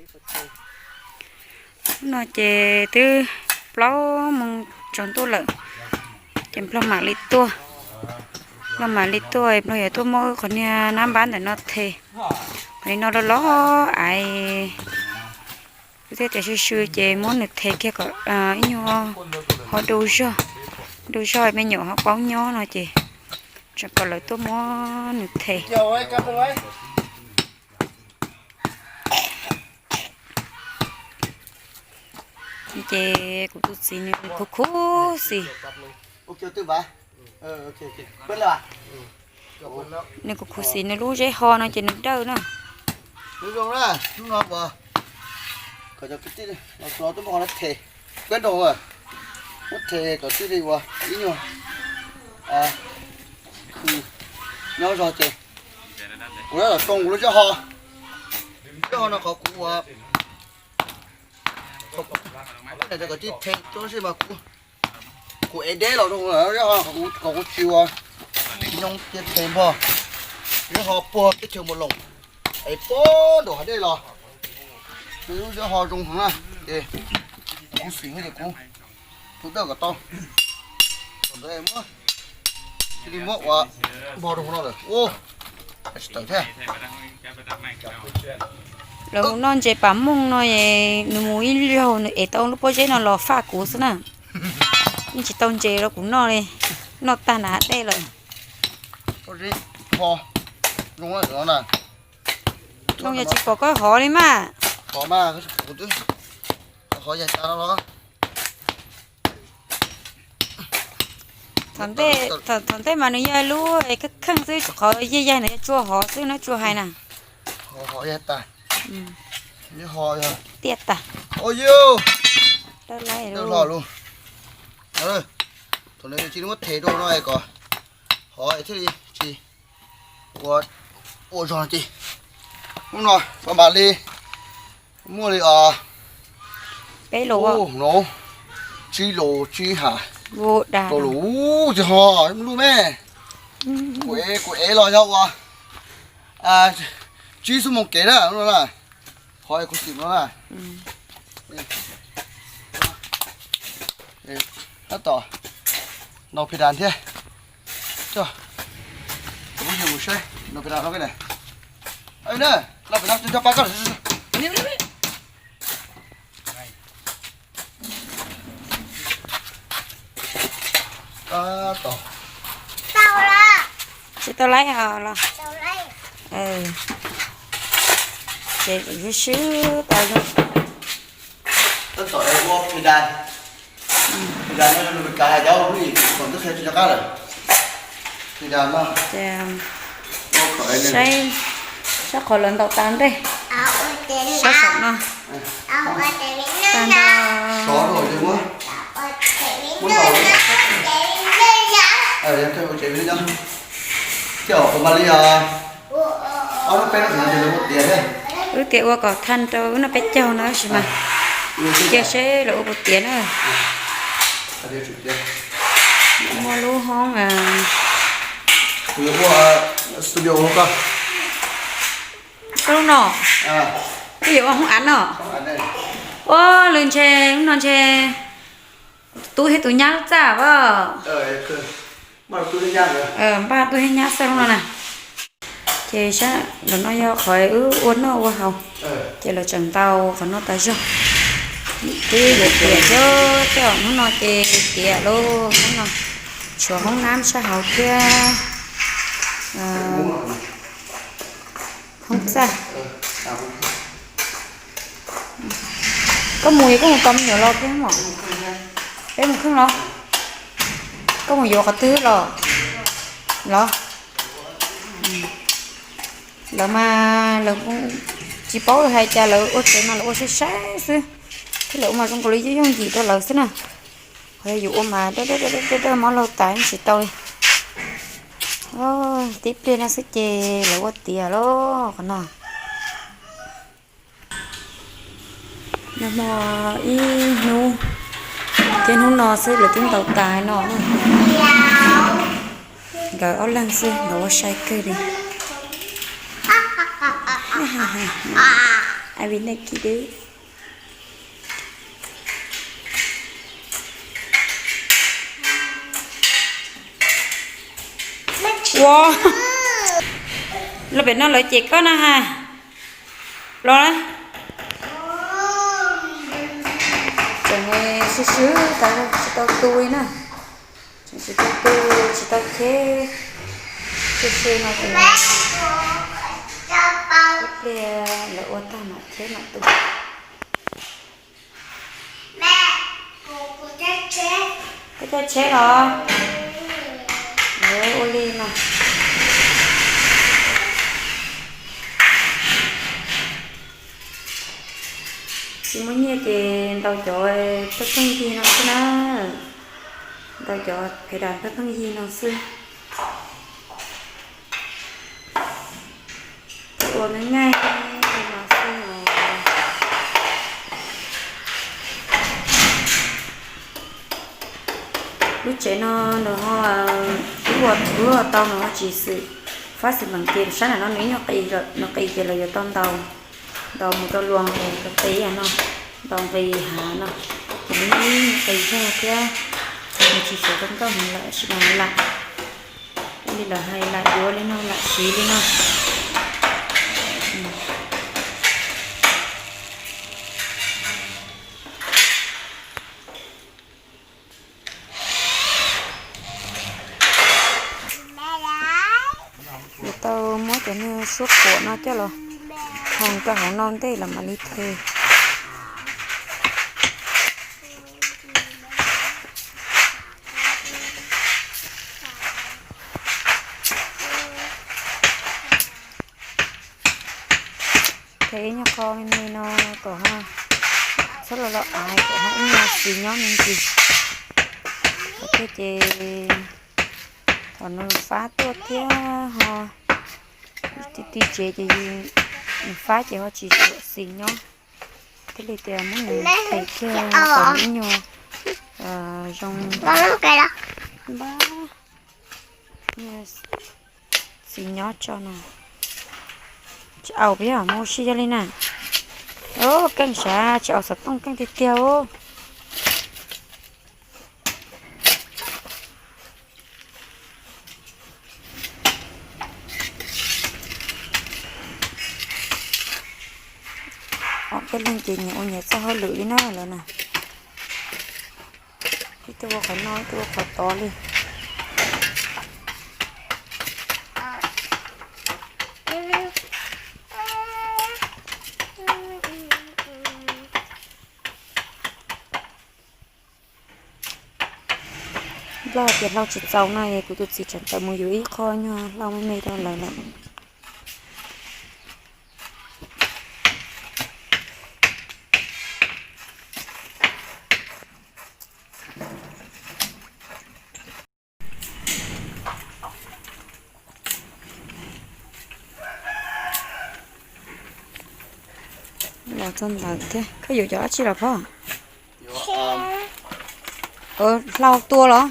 Hnub no ces twb plaub moos tsaus ntuj lawm, ces nplog mam li tuaj. Nplog mam li tuaj, nplog yuav tuaj muab qhov niag nab npab ntawm no the. Qhov niag no loj loj aiv, kuv thiaj tias sw sw ces muab nws the kiag kom ib nyuag ho du zog, du zog me nyuam ho paub nyob no ces tseem kom lawv tuaj muab nws the. Ces kuv tus txiv nws khuv khuv xim, nws khuv khuv xim nws lub zeb ho no ces nws dawj na. Muab the kom tij li ua ib nyuag khw nyob zog ces kuv yuav los tsoo kuv lub zeb ho. Zeb ho no qhov kuv ua, kom tij the rau si mas kuv ev deb los rau zeb ho kom kuv tsis ua nyoo cia the npog. Zeb ho puag teb chaws Mus Loos es puag nraum hav dej los. Nws lub zeb ho zoo heev na, ces kuv xim ces kuv tus dawj kom tau. Ntawd muab, cia li muab ua npog rau hauv no lawm. Tsis tawm thiab. Lawv hu noj ntses pas mooj no, nws mus ib zaug nws ev tau lub pob zeb no los faj kuv xwb na. Yeej tsis tau ntses rau kuv noj li, noj tag nrho hav dej lawm. Zoo yog tsis pom koj hov li mas. Thaum ntej mas nws yog lub kheej kheej xwb, qhov yaj yaig ntawd yog tsua hov xwb na, tsua hais na. Tiaj tas. Thaum nws tsis muab them rau no kom hov thiaj li tsis ua, ua zog no ces hnub no pab mam li muaj li peb lus, tsib lus tsib ha, rau lus tsis ho lub me. Kuv ev, kuv ev los yog ua tsib xuab moos kev na no na. Qhov kuv xim no na. Tab tom nau phi das thiab. Coj, kuv mus saib nau phi das no ne. Na, nau phi das coj pab koj. Tsis tau laib os los? Ces swb swb tas zoo. Saib, saib qhov lawv ntaus tas ntej, saib saum no. Tag nrho wb tias ua kom tha rau wb noj peb caug no tab sis mas cia seb lawv ua puas tiav na. Muaj lub hoob studio, koj lub no, twb yuav ua hoob av no. Ua lwm ntshe lub no ntshe tub thiab tus nyab lub txaj as. Npaj tub thiab nyab xwb lub no na. Ces sab nram no yog qhov wb ua noj ua haus, ces lawv tseem ntaus qhov no tas zog. Twb yuav tiav xwb, tej zaum hnub no ces tiav lauj, hnub no tshuav hoob nab sab hauv thiab hoob txaj. Koj mus es koj mus tos me nyuam los thiab mom? Peb mus kheej los? Koj mus yuav qhov twg los? Los lawv mas lawv tsis paub hais cas, lawv ua tsev mas lawv ua saib saib xwb, thiab lawv ua mas zoo nkaus li yooj yooj yim rau lawv xwb na. Qhov yus ua mas dawb dawb mob laug tas tsis tau li. Tib pliag no xwb ces lawv ua tiav lauj qhov no. Nag hmo ib hnub thiab hnub no xwb lawv twb ntaus tas no. Nkawd ob leeg xwb nkawd ua sai kawg li. Vim nej kis dib. Ua, los pem no lawv ces koj na ha. Los na. Tseem swb swb tas tsis tau tu li na. Tseem tsis tau tu, tsis tau cheb. Swb swb no ces ib pliag lawv ua tag mam cheb mam tu. Peb coj tsheb los. Ua li no. Tsis muaj nyiaj ces ntaus cov pheej pheej yig no xwb na. Ntaus cov phev das pheej pheej yig no xwb. Ua me ngaij no xwb os. Lub tsev no nws ho, lub ua tau nws ho tsis xwm fab xwm lees ces sab nram no nws ib nyuag qis, nws qis ces lawv yuav tau ntaus, ntaus mus rau luas es rau qis no, ntaus nqis hav no, ces nws ib nyuag qis zog thiab. Nws tsis suav rau nkauj heev lawm sis mas lam, li lawv hais lam yuav li no lam siv li no. Yuav tau muab cov niag suab kuam no coj los hoo rau hauv no ntej los mam li the. The ib nyuag qho me me no kom ho txhob los los av kom ho ib nyuag xis nyob me ntsis. Qhov twg ces thaum nws fab tuaj thiab ho ti ti tsev ces nws fab ces ho tsis tshua xis nyob. Thiaj li tias muab nws them kiag kom nws ib nyuag zoo npab xis nyob tso no. Tsis au peb yog mus ua si yog li na. Keej sav tsis au xov tooj keej tiag tiag. Ob peb leeg ces nyias ua nyias txoj hauj lwm li na lawm na. Ib tug ua qhov no ib tug ua qhov tod li. Nplog tias hlau tsis txaus no es kuv tus txiv tseem tawm mus yuav ib qho nyuag hlau me me rau lawv lawm. Los txog ntawd thiab, koj yuav cov dab tsi los phoj? Hlau tua los?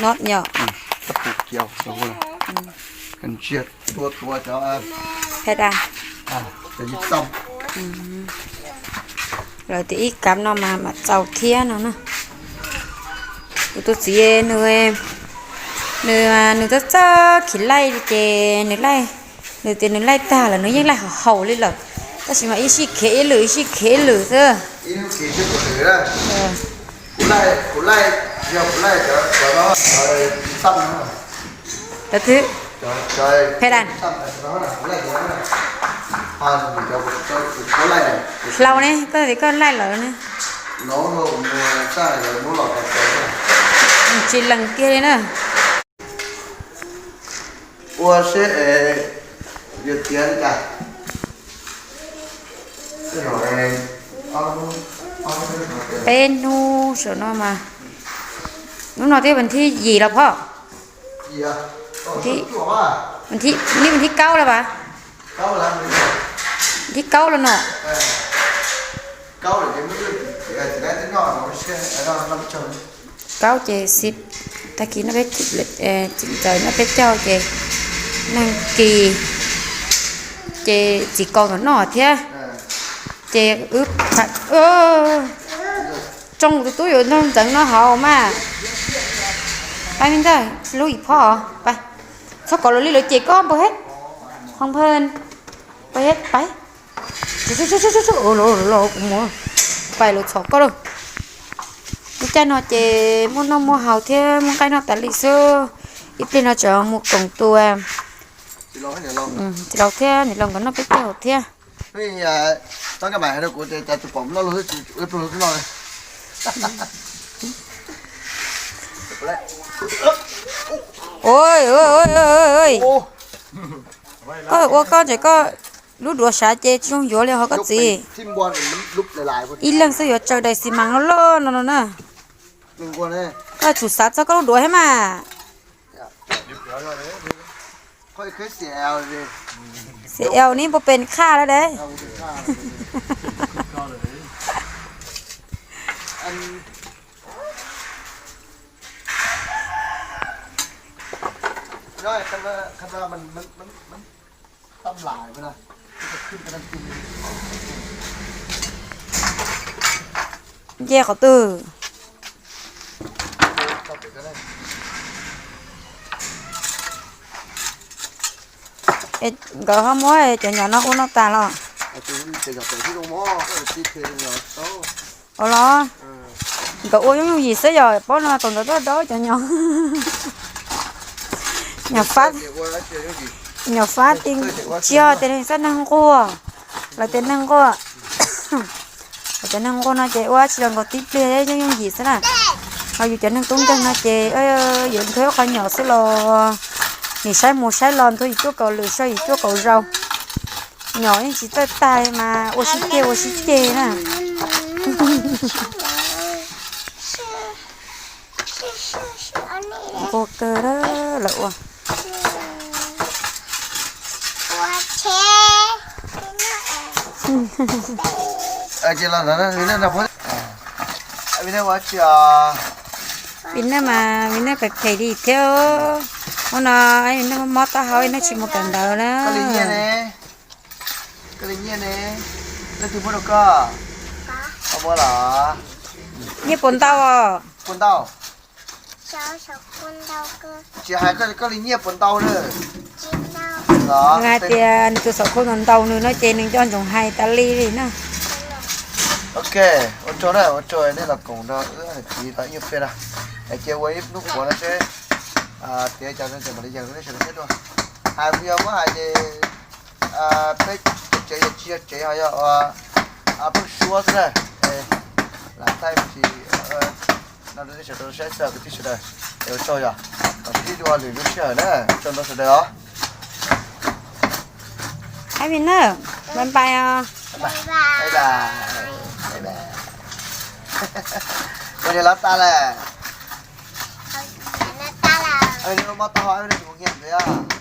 No yom. Phe da. Lawv tias ib kab no mas mam txaus thiab no na. Kuv tus txiv nws, nws, nws txawj txawj khiv laij ces nws laij, nws tias nws laij tag lawm nws yeej laij haum haum li lawm, tab sis mas ib sij khiav ib lwm ib sij khiav ib lwm xwb. Cov twg? Phe da. Hlau ne, koj tias koj laij lawm ne. Tsis lees kiag li na. Ua seb, peb hnub saum no mas, hnub no twb vas thib yim los phoj. Vas thib kaub los vas, thib kaub los no. Kaub ces xib, tag kis no peb txim txawm no peb caug ces neeg kis ces txiv kaus ntawm no thiab. Ces wb tsoo tus tub yuav nrog ntxeev no haus mas. Pab me ntag, lub ib phob os, pab. Txhob kov lawv li lawv cem koj npawg he. Qhov npawg, npawg he, pab. Los kuv mus pais lawv txhom koj lauj. Lub caij no ces muaj noj muaj haus thiab muaj nqaij noj tas li xwb. Ib pliag no tseem mus koom tus txiv laus thiab niam laus nkawd noj peb caug thiab. Koj ua koj ntses koj lub duav sav ces tsis zoo yuav li ho koj txiv. Ib leeg xwb yuav tsaws daim xi mas loj loj no no na. Koj tsum xav txog koj lub duav thiab mas. Xi el neb puas pes qhaj lawm de? Nce qhov twg? Nkawd ho muab cov nyom no ua no tas los? Ua los nkawd ua yooj yooj yim xwb yom, paub no thaum ntawd tuaj dob cov nyom. Nyom fab, nyom fab ti, tsis yog tias lawv txoj neeg nquag, lawv tias neeg nquag, lawv tias neeg nquag no ces ua tsis los nkaus tib pliag yooj yooj yim xwb na. Ho yus cov neeg tub nkeeg no ces yus nthuav qhov nyom xwb los nim saib mus saib los nthuav yus cuaj kaum lwm soj yus cuaj kaum zaus. Nyom yeej tsis txawj tag mas ua sib ceg ua sib ceg na. Nquag kawg lawm ua. Vim nej mas vim nej phem phem li thiab. Hnub no vim nej mob taub hau nej tsis mus kawm ntawv na. Koj li nyiaj ne? Leej twg muab rau koj? Koj muab los? Nyiaj puas ntau os? Puas ntau? Tsis hais koj li nyiaj puas ntau na. Nws hais tias nws tus xov khuj ntau ntau nws no ces nws nco ntsoov hais tas li li na. Ok, ua tsaug na, ua tsaug nej los koom nrog wb niam txiv tau ib nyuag pliag na. Es cia ua ib hnub qhuav no seb tiav cas no ces mam li yees rau nej sawv daws saib dua. Hais kuv yog muab hais ces peb cov tsev yog tsis yog tsev ho yog ua pheej suab xwb na. Lam thaij me ntsis no rau nej sawv daws saib xwb kwv tij sawv daws. Es ua tsaug yog, kom sib ntsib dua lwm lub sij hawm na, ua tsaug ntau sawv daws os. Hais vim na, bye bye os. Ua li los tas lawm. Mob taub hau tsis mus nyiag ntxiv.